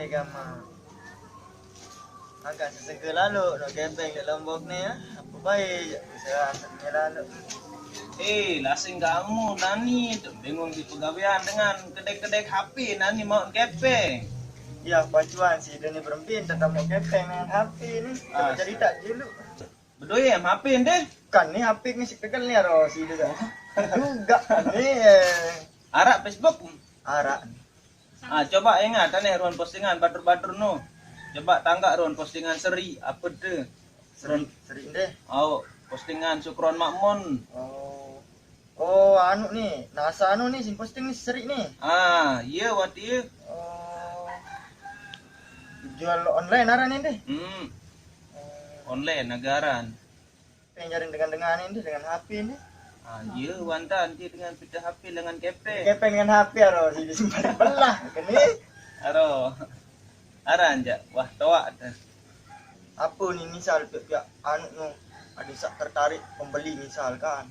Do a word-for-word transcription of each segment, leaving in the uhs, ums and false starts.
Gama. Agak sesegel lalu no kepeng di Lombok ni ya. Apa baik? Saya asal lalu. Eh, lasing kamu nani tu bingung di pegawaian dengan kedek-kedek H P nani mau kepeng. Ya, pacuan si Doni berempi tetap mau kepeng dengan H P ni. Kalau Ah, cerita dulu. Bedoe H P deh. Kan ni H P ni si pegal ni aro si dia. Juga ni. Eh. Arak Facebook. Arak. Ah, coba ingat ane ruan postingan batur-batur no. Coba tangga ruan postingan seri apa tu? Seri, seri deh. Au, postingan Sukron Makmun. Oh. Oh, anu ni, nasa anu ni, sin posting ni seri ni. Ah, iya wati. Oh. Jual online aran ni deh. Hmm. Online agaran. Penjaring dengan-dengan ini dengan H P ni. Ah, iya wanta nanti dengan pita H P dengan kepeng. Kepeng dengan H P aro si disimpan belah kene. Aro. Aran ja. Wah, toak tu. Apa ni misal pihak-pihak anu no ada sak tertarik pembeli misalkan.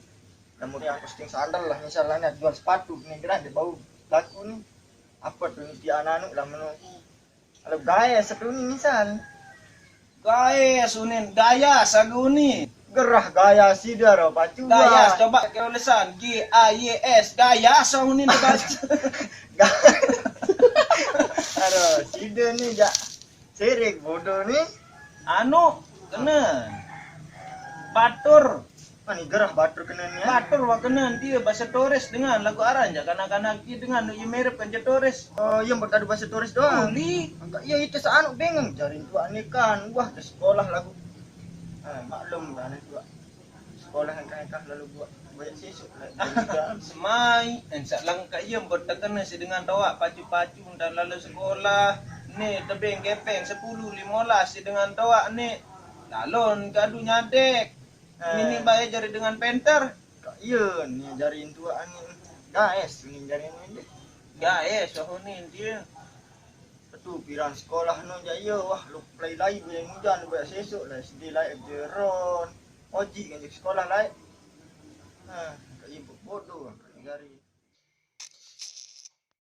Namun yang posting sandal lah misalnya jual sepatu ni gerak dia bau laku ni. Apa tu ni dia anu lah menu. Kalau gaya satu ni misal. Gaya sunin gaya saguni. Gerah gaya sida ro pacu. Gaya coba kira tulisan G A Y S gaya saunin baca. Aduh, sida ni jak sirik bodoh ni. Anu kena batur. Ani gerah batur kena ni. Batur wa kena dia bahasa Torres dengan lagu aran ja kanak-kanak dia dengan nu mirip kan je Torres. Oh, iya buat ada bahasa Torres doang. Uli. Angkat iya itu seanu bingung cari tuak ni kan. Wah, ke sekolah lagu. Eh, maklum lah ni tuak. Sekolah yang kaya lalu buat banyak sisuk lah. Semai, ensak langkah iya buat terkena si dengan toak pacu-pacu dan lalu sekolah. Ni tebing kepeng sepuluh lima belas si dengan toak ni. Lalon kadu nyadek. Ini bae jari dengan penter. Kak iya ni jari intu angin. Guys, ni jari ni. Guys, oh ni dia. Betul piran sekolah no ja iya wah lu play lai bulan hujan buat sesok lah sedih lai jeron. Oji kan sekolah lai. Ha, kak iya bodoh kak jari.